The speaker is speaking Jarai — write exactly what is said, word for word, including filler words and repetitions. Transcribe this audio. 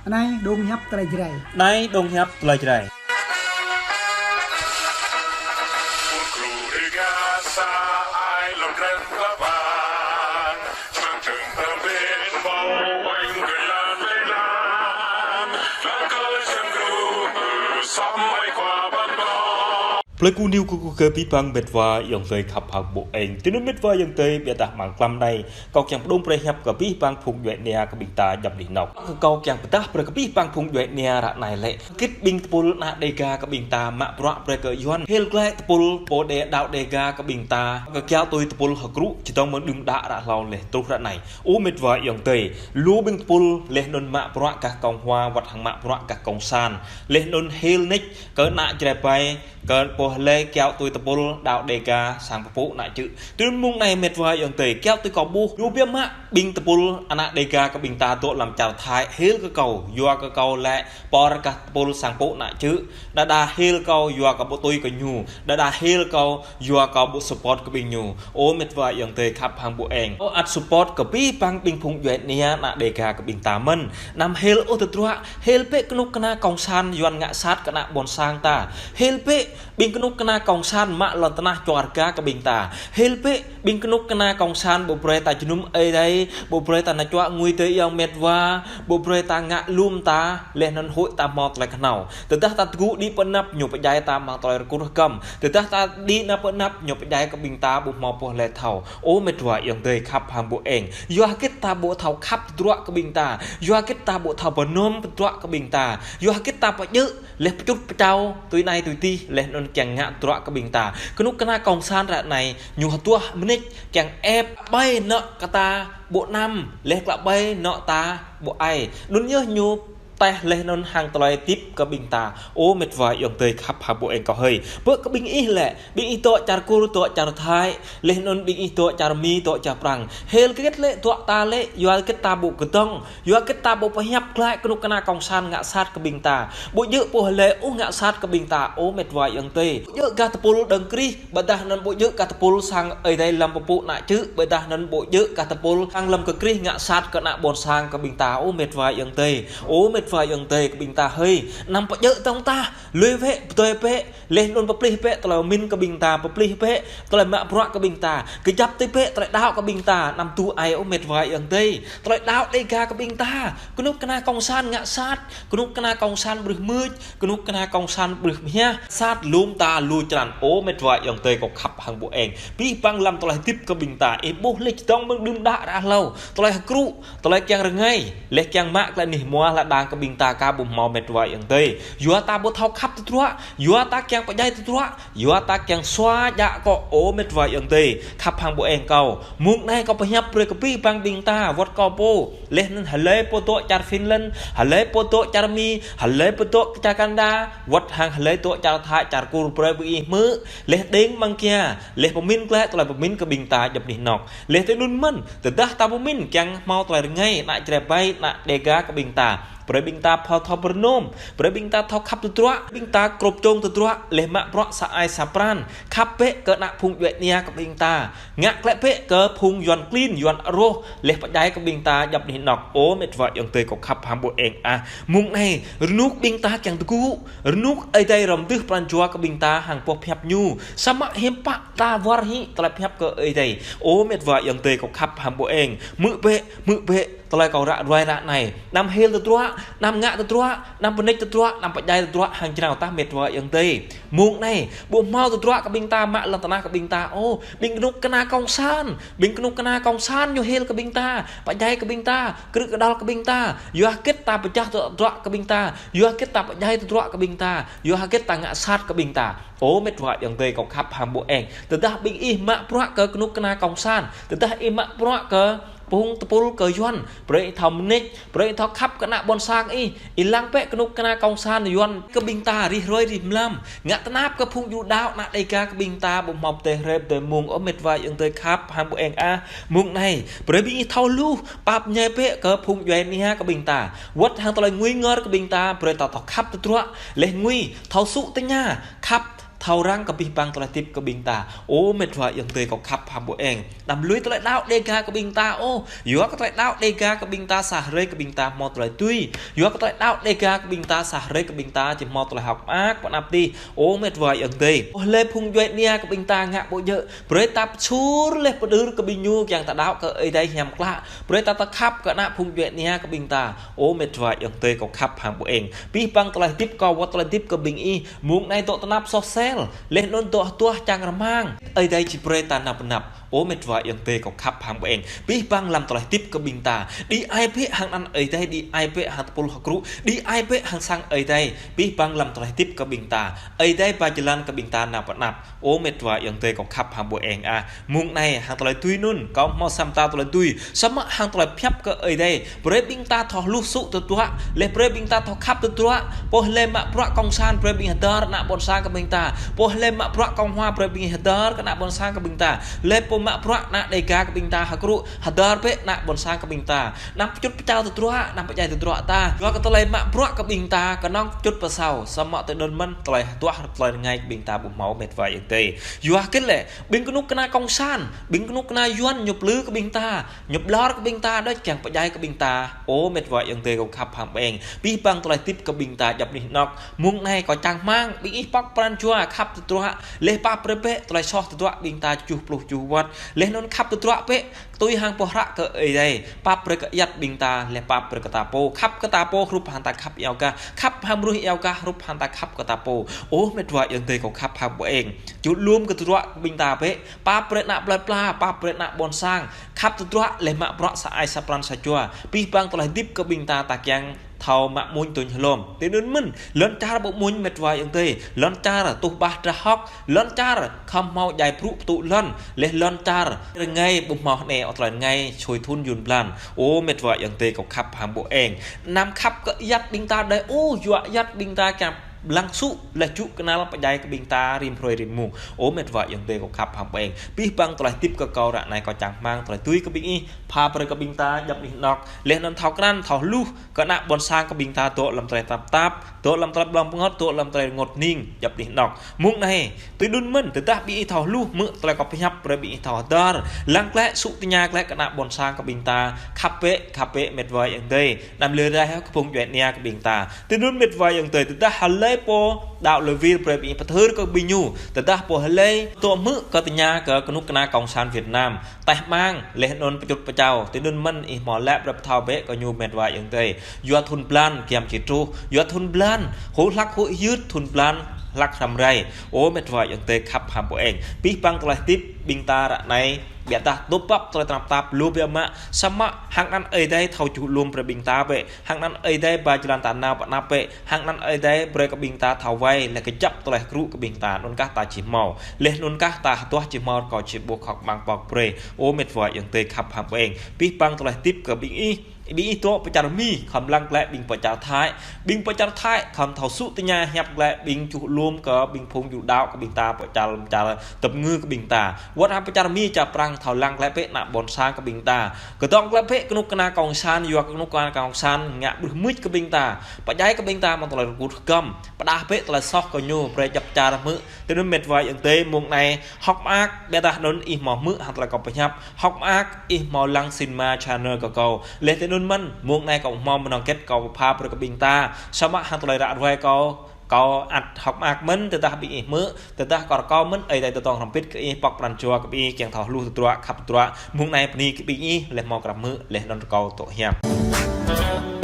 Anai dong hiăp tơlơi Jrai. Anai dong hiăp tơlơi Jrai. Plơi Ku Niu kơ kơ kơ abih bang met wa ayŏng adơi khăp hăng ƀô̆ eng. Tui anŭn met wa ayŏng adơi, biă dah mlam klăm anai, kâo kiăng pơdŏng brơi hiăp kơ abih bang phung djuai ania kơ ƀing ta djŏp anih anŏ. Kơ kâo kiăng pơdah brơi kơ abih bang phung djuai ania ră anai lĕ. Hơgĕt ƀing tơpul ană Dêga kơ ƀing ta mă bruă brơi kơ Yuan. Hil glaĭ tơpul pô đe đao Dêga kơ ƀing ta. Kơ kiaŏ tui tơpul hơkrŭ, čơdơ̆ng mơ̆ng đưm đă ră hlâo laih truh ră anai. Ơ met wa ayŏng adơi, lu ƀing tơpul laih anŭn mă bruă gah Cộng hòa, wơ̆t hăng mă bruă gah Cộng sản. Laih anŭn hil nik kơ ană Jrai ƀai, kơ pô hlơi kiaŏ tui tơpul đao Dêga sang pơpŭ ană čư̆. Tui anŭn mơ̆ng anai met wa ayŏng adơi, kiaŏ tui kâo ƀuh, lu biă mă ƀing tơpul ană Dêga kơ ƀing ta dŏ lăm čar Thái, hil kơ kâo, yua kơ kâo lĕ pô rơkah tơpul sang pơpŭ ană čư̆. Đơđa hil kâo yua kơ ƀu tui kơ ñu, đơđa hil kâo yua kơ ƀu support kơ ƀing ñu. Ơ met wa ayŏng adơi khăp hăng ƀô̆ eng. Ơ ăt support kơ abih bang ƀing phung djuai ania ană Dêga kơ ƀing ta mơ̆n. Anăm hil ôh tơdruă, hil bĕ kơnuk kơna Cộng sản Yuan ngă sat kơ ană ƀôn sang ta. Hil bĕ ƀing kơnuk kơna Cộng sản mă lŏn tơnah čua rơga kơ ƀing ta. Hil bĕ ƀing kơnuk kơna Cộng sản ƀu brơi ta jơnum Ơi Adai, ƀu brơi ta nao čuă ngui tơ ayŏng met wa, ƀu brơi ta ngă lŏm ta, laih anŭn huĭ ta hmâo tơlơi kơhnâo. Tơdah ta tơgŭ đĭ pơ anăp ñu pơdjai ta mơ̆ng tơlơi rơkŭt rơkăm. Tơdah ta đĭ nao pơ anăp ñu pơdjai kơ ƀing ta ƀu hmâo pô hlơi thâo. Ơ met wa ayŏng adơi khăp hăng ƀô̆ eng. Yua hơgĕt ta ƀu thâo khăp tơdruă kơ ƀing ta. Yua hơgĕt ta ƀu thâo pơnŏm tơdruă kơ ƀing ta. Yua hơgĕt ta pơjơ̆ laih pơčŭt pơčao tui anai tui adih, laih anŭn kiăng ngă tơdruă kơ ƀing ta. Kơnuk kơna Cộng sản ră anai, ñu hơduah mơneč kiăng ĕp ƀai anŏ kơ ta ƀu anăm, laih klă ƀai anŏ ta ƀu ai. Anŭn yơh ñu tĕh laih anŭn hăng tơlơi hơdip kơ ƀing ta. Ơ met wa ayŏng adơi khăp hăng ƀô̆ eng kâo hơi. Bơ kơ ƀing ih lĕ, ƀing ih dŏ čar Kur, dŏ čar Thái, laih anŭn ƀing ih dŏ čar Mi, dŏ čar Prăng. Hil hơgĕt lĕ dŏ ta lĕ, yua hơgĕt ta ƀu kơdŏng. Yua hơgĕt ta ƀu pơhiăp glaĭ kơnuk kơna Cộng sản ngă sat kơ ƀing ta. Ƀu djơ̆ pô hlơi ôh ngă sat kơ ƀing ta, ơ met wa ayŏng adơi. Ƀu djơ̆ gah tơpul đơ̆ng Krist, ƀôdah anŭn ƀu djơ̆ gah tơpul sang Ơi Adai lăm pơpŭ ană čư̆, ƀôdah anŭn ƀu djơ̆ gah tơpul sang lăm kơ Krist ngă sat kơ ană ƀôn sang kơ ƀing ta, ơ met wa ayŏng adơi. Ơ met wa ayŏng adơi kơ ƀing ta hơi. Anăm pơjơ̆ tŏng tah, lui bĕ, pơdơi bĕ, laih anŭn pơplih bĕ tơlơi pơmĭn kơ ƀing ta, pơplih bĕ tơlơi mă bruă kơ ƀing ta, kơjăp tui bĕ tơlơi đaŏ kơ ƀing ta, anăm tŭ ai ơ met wa ayŏng adơi. Tơlơi đaŏ Dêga kơ ƀing ta, kơnuk kơna Cộng sản ngă sat, kơnuk kơna Cộng sản brưh mưč, kơnuk kơna Cộng sản brưh mơhiăh, sat lŏm ta lu črăn. Ơ met wa ayŏng adơi kâo khăp hăng ƀô̆ eng. Abih bang lăm tơlơi hơdip kơ ƀing ta, ih ƀuh laih čơdơ̆ng mơ̆ng đưm đă ră hlâo, tơlơi hơkrŭ, tơlơi kiăng rơngai, laih kiăng mă glaĭ anih hmua hla đang kơ ƀing ta ka ƀu hmâo met wa ayŏng adơi. Yua ta ƀu thâo khăp tơdruă, yua ta kiăng pơdjai tơdruă, yua ta kiăng sua djă akŏ ơ met wa ayŏng adơi khăp hăng ƀô̆ eng kâo. Mơ̆ng anai kâo pơhiăp brơi kơ abih bang ƀing ta, wơ̆t kâo pô. Laih anŭn hlơi pô dŏ čar Finland, hlơi pô dŏ čar Mi, hlơi pô dŏ čar Canada, wơ̆t hăng hlơi dŏ čar Thái, čar Kur brơi ƀing ih hmư̆, laih đing mơ̆ng kia, laih pơmĭn glaĭ tơlơi pơmĭn kơ ƀing ta djŏp anih anŏ. Laih tui anŭn mơ̆n, tơdah ta pơmĭn kiăng hmâo tơlơi rơngai, ană Jrai ƀai, ană Dêga kơ ƀing ta. Brơi ƀing ta thâo thâo pơrơnŏm, brơi ƀing ta thâo khăp tơdruă, ƀing ta krŏp čong tơdruă, laih mă bruă sa ai sa pran, khăp bĕ kơ ană phung djuai ania kơ ƀing ta. Ngă glaĭ bĕ kơ phung Yuan klin, Yuan rŏh, laih pơdjai kơ ƀing ta djŏp anih anŏ. Ơ met wa ayŏng adơi kâo khăp hăng ƀô̆ eng ah. Mơ̆ng anai, rơnŭk ƀing ta kiăng tơgŭ, rơnŭk Ơi Adai rŏm dưh pran jua kơ ƀing ta hăng boh pơhiăp ñu. Samơ̆ hiư̆m pă ta wơr hĭ tơlơi pơhiăp kơ Ơi Adai. Ơ met wa ayŏng adơi kâo khăp hăng ƀô̆ eng. Hmư̆ bĕ, hmư̆ bĕ. Tơlơi kâo ră ruai ră anai. Anăm hil tơdruă, anăm ngă tơdruă, anăm pơneč tơdruă, anăm pơdjai tơdruă hăng jrao tah met wa ayŏng adơi. Mơ̆ng anai, ƀu hmâo tơdruă kơ ƀing ta mă lŏn tơnah kơ ƀing ta ôh. Ƀing kơnuk kơna Cộng sản, ƀing kơnuk kơna Cộng sản ñu hil kơ ƀing ta, pơdjai kơ ƀing ta, krư̆ kơdăl kơ ƀing ta. Yua hơgĕt ta pơčah tơdruă kơ ƀing ta, yua hơgĕt ta pơdjai tơdruă kơ ƀing ta, yua hơgĕt ta ngă sat kơ ƀing ta. Ơ met wa ayŏng adơi kâo khăp hăng ƀô̆ eng. Tơdah ƀing ih mă bruă kơ kơnuk kơna Cộng sản, tơdah ih mă bruă kơ phung tơpul kơ Yuan, brơi ih thâo mơneč, brơi ih thâo khăp kơ ană ƀôn sang ih. Ih lăng bĕ kơnuk kơna Cộng sản Yuan kơ ƀing ta rĭm hrơi rĭm mlam. Ngă tơnap kơ phung djuai đaŏ ană Dêga kơ ƀing ta ƀu hmâo pơdơi hrơi pơdơi mông. Ơ met wa ayŏng adơi khăp hăng ƀô̆ eng ah. Mơ̆ng anai, brơi ƀing ih thâo hluh, pap ñai bĕ kơ phung djuai ania kơ ƀing ta. Wơ̆t hăng tơlơi ngui ngor kơ ƀing ta, brơi ta thâo khăp tơdruă, laih ngui, thâo sŭ tơña, khăp Thâo răng kơ abih bang tơlơi hơdip kơ ƀing ta. Ơ mĕt wa ayŏng adơi kâo khăp hăng ƀu eng. Anăm lui tơlơi đaŏ Dêga kơ ƀing ta ôh. Yua kơ tơlơi đaŏ Dêga kơ ƀing ta sa hrơi kơ ƀing ta hmâo tơlơi tui. Yua kơ tơlơi đaŏ Dêga kơ ƀing ta sa hrơi kơ ƀing ta či hmâo tơlơi hơ̆k mơak pơ anăp adih. Ơ mĕt wa ayŏng adơi. Ƀuh lĕ phung djuai ania kơ ƀing ta ngă ƀu djơ̆. Brơi ta pơsur lĕ pơđưr kơ ƀing ñu kiăng ta đaŏ kơ Ơi Adai hiam klă. Brơi ta ta khăp kơ ană phung djuai ania kơ ƀing ta. Ơ mĕt wa ayŏng adơi kâo khăp hăng ƀu eng. Abih bang tơlơi hơdip kâo wơ̆t tơlơi hơdip kơ ƀing ih. Mơ̆ng anai dŏ tơnap soh sel. Laih anŭn dŏ hơduah čang rơmang. Ơi Adai či brơi ta nao pơ anăp. Ơ mĕt wa ayŏng adơi kâo khăp hăng ƀu eng. Abih bang lăm tơlơi hơdip kơ ƀing ta. Đĭ ai bĕ hăng anăn Ơi Adai, đĭ ai bĕ hăng tơpul hơkrŭ. Đĭ ai bĕ hăng sang Ơi Adai. Abih bang lăm tơlơi hơdip kơ ƀing ta. Ơi Adai ba jơlan kơ ƀing ta nao pơ anăp. Ơ mĕt wa ayŏng adơi kâo khăp hăng ƀu eng ah. Mơ̆ng anai hăng tơlơi tui anŭn. Kâo hmâo sa mơta tơlơi tui. Samơ̆ hăng tơlơi pơhiăp kơ Ơi Adai. Brơi ƀing ta thâo hluh sŭ tơdruă. Laih brơi ƀing ta thâo khăp tơdruă. Ƀuh lĕ mă bruă kông san brơi ƀing hơdơr ană ƀôn sang kơ ƀing ta. Ƀuh lĕ mă bruă kông hua brơi ƀing hơdơr kơ ană ƀôn sang kơ ƀing ta. Laih ƀuh mă bruă ană Dêga kơ ƀing ta hơkrŭ hơdơr bĕ ană ƀôn sang kơ ƀing ta. Anăm pơčŭt pơčao tơdruă, anăm pơdjai tơdruă ta. Yua kơ tơlơi mă bruă kơ ƀing ta, kơnơ̆ng pơčŭt pơsao, samơ̆ tơdơi anŭn mơ̆n, tơlơi hơduah, tơlơi rơngai kơ ƀing ta ƀu hmâo mĕt wa ayŏng adơi. Yua kơ lĕ, ƀing kơnuk kơna kông san, ƀing kơnuk kơna Yuan ñu plư kơ ƀing ta, ñu ƀlŏr kơ ƀing ta, đôč kiăng pơdjai kơ ƀing ta. Ơ mĕt wa ayŏng adơi kâo khăp hăng ƀu eng. Abih bang tơlơi hơdip kơ ƀing ta djŏp anih anŏk. Mơ̆ng anai kâo čang rơmang, ƀing ih pŏk pran jua khăp tơdruă, laih pap brơi bĕ, tơlơi soh tơdruă ƀing ta tơjuh pluh tơjuh wơ̆t. Laih anŭn khăp tơdruă bĕ, tui hăng pơhră kơ Ơi Adai, pap brơi kơ ayăt ƀing ta, laih pap brơi kơ ta pô, khăp kơ ta pô, hrup hăng ta khăp iâu gah, khăp hăng mơnuih iâu gah, hrup hăng ta khăp kơ ta pô. Ơ mĕt wa ayŏng adơi kâo khăp hăng ƀu eng. Čut lŏm kơ tơdruă ƀing ta bĕ, pap brơi ană plơi pla, pap brơi ană ƀôn sang, khăp tơdruă laih mă bruă sa ai sa pran sa jua. Abih bang tơlơi hơdip kơ ƀing ta ta kiăng thâo mă mơ̆n tui hlŏm. Tơdơi anŭn mơ̆n, lŏn čar ƀu mơ̆n mĕt wa ayŏng adơi, lŏn čar tuh bah drah hŏk, lŏn čar khŏm hmâo djai brŭ pơtŭ lŏn, laih lŏn čar rơngai ƀu hmâo hơnĕ ôh tơlơi rơngai sui thŭn yŭn blan. Ơ mĕt wa ayŏng adơi kâo khăp hăng ƀu eng. Anăm khăp kơ ayăt ƀing ta đơi ôh, yua ayăt ƀing ta kiăng lăng sŭ laih čŭ kơnăl pơdjai kơ ƀing ta rĭm hrơi rĭm mông. Ơ mĕt wa ayŏng adơi kâo khăp hăng ƀu eng. Abih bang tơlơi hơdip kơ kâo ră anai kâo čang rơmang tơlơi tui kơ ƀing ih, pap brơi kơ ƀing ta djŏp anih anŏk. Laih anŭn thâo krăn, thâo hluh, kơ ană ƀôn sang kơ ƀing ta dŏ lăm tơlơi tơnap tap, dŏ lăm tơlơi blŏng pơngăt, dŏ lăm tơlơi rơngot hning, djŏp anih anŏk. Mơ̆ng anai, tơdơi anŭn mơ̆n, tơdah ƀing ih thâo hluh, hmư̆ tơlơi kâo pơhiăp, brơi ƀing ih thâo hơdơr, lăng glaĭ sŭ tơña glaĭ kơ ană ƀôn sang kơ ƀing ta, khăp bĕ, khăp bĕ mĕt wa ayŏng adơi. Anăm lui rai hŏ kơ phung djuai ania kơ ƀing ta. Tơdơi anŭn mĕt wa ayŏng adơi, tơdah hlơi pô đaŏ lui wir brơi ƀing ih pơthưr kơ ƀing ñu, tơdah pô hlơi dŏ hmư̆ kơ tơña kơ kơnuk kơna kông san Việt Nam. Taih mang, laih anŭn pơčŭt pơčao, tơdơi anŭn mơ̆n ih hmâo laĭ brơi pơthâo bĕ kơ ñu mĕt wa ayŏng adơi. Yua thŭn blan, giăm či truh, yua thŭn blan, hŭ hlăk hŭ hyưt thŭn blan, hlăk hrăm rai. Ơ mĕt wa ayŏng adơi khăp hăng ƀu eng. Abih bang tơlơi hơdip ƀing ta ră anai, biă dah dŏ pap tơlơi tơnap tap lu biă mă, samơ̆ hăng anăn Ơi Adai thâo čut lŏm brơi ƀing ta bĕ. Hăng anăn Ơi Adai ba jơlan ta nao pơ anăp bĕ. Hăng anăn Ơi Adai brơi kơ ƀing ta thâo wai, laih kơjăp tơlơi hơkrŭ kơ ƀing ta, anŭn kah ta či hmâo. Laih anŭn kah ta hơduah či hmâo, kâo či ƀuh hơ̆k mơak pŏk brơi. Ơ mĕt wa ayŏng adơi khăp hăng ƀu eng. Abih bang tơlơi hơdip kơ ƀing ih. Ƀing ih dŏ pơ čar Mi, khŏm lăng glaĭ ƀing pơ čar Thái. Ƀing pơ čar Thái, khŏm thâo sŭ tơña hiăp glaĭ ƀing čut lŏm kơ ƀing phung ju đaŏ kơ ƀing ta pơ čar, čar tơpơngư kơ ƀing ta. Wơ̆t hăng pơ čar Mi čar Prăng thâo lăng glaĭ bĕ ană ƀôn sang kơ ƀing ta. Kơdŏng glaĭ bĕ kơnuk kơna kông san, yua kơnuk kơna kông san, ngă bruă mưč kơ ƀing ta. Pơdjai kơ ƀing ta mơ̆ng tơlơi rơkut hơgăm. Pơdah bĕ tơlơi soh kơ ñu, brơi djŏp čar hmư̆. Tơdơi anŭn mĕt wa ayŏng adơi mơ̆ng anai, hơ̆k mơak, biă dah anŭn ih hmâo hmư̆ hăng tơlơi kâo pơhiăp. Hơ̆k mơak, ih hmâo lăng sinma channel kơ kâo. Laih tơdơi anŭn mơ̆n, mơ̆ng anai kâo hmâo mơnơ̆ng hơget kâo pơpha brơi kơ ƀing ta. Samơ̆ hăng tơlơi ră ruai kâo, kâo ăt hơ̆k mơak mơ̆n, tơdah ƀing ih hmư̆, tơdah kâo rơkâo mơ̆n, Ơi Adai tơtông hrŏm hơbĭt kơ ih pŏk pran jua kơ ƀing ih kiăng thâo hluh tơdruă, khăp tơdruă, mơ̆ng anai bơni kơ ƀing ih, laih hmâo krăp hmư̆, laih anŭn rơkâo dŏ hiam.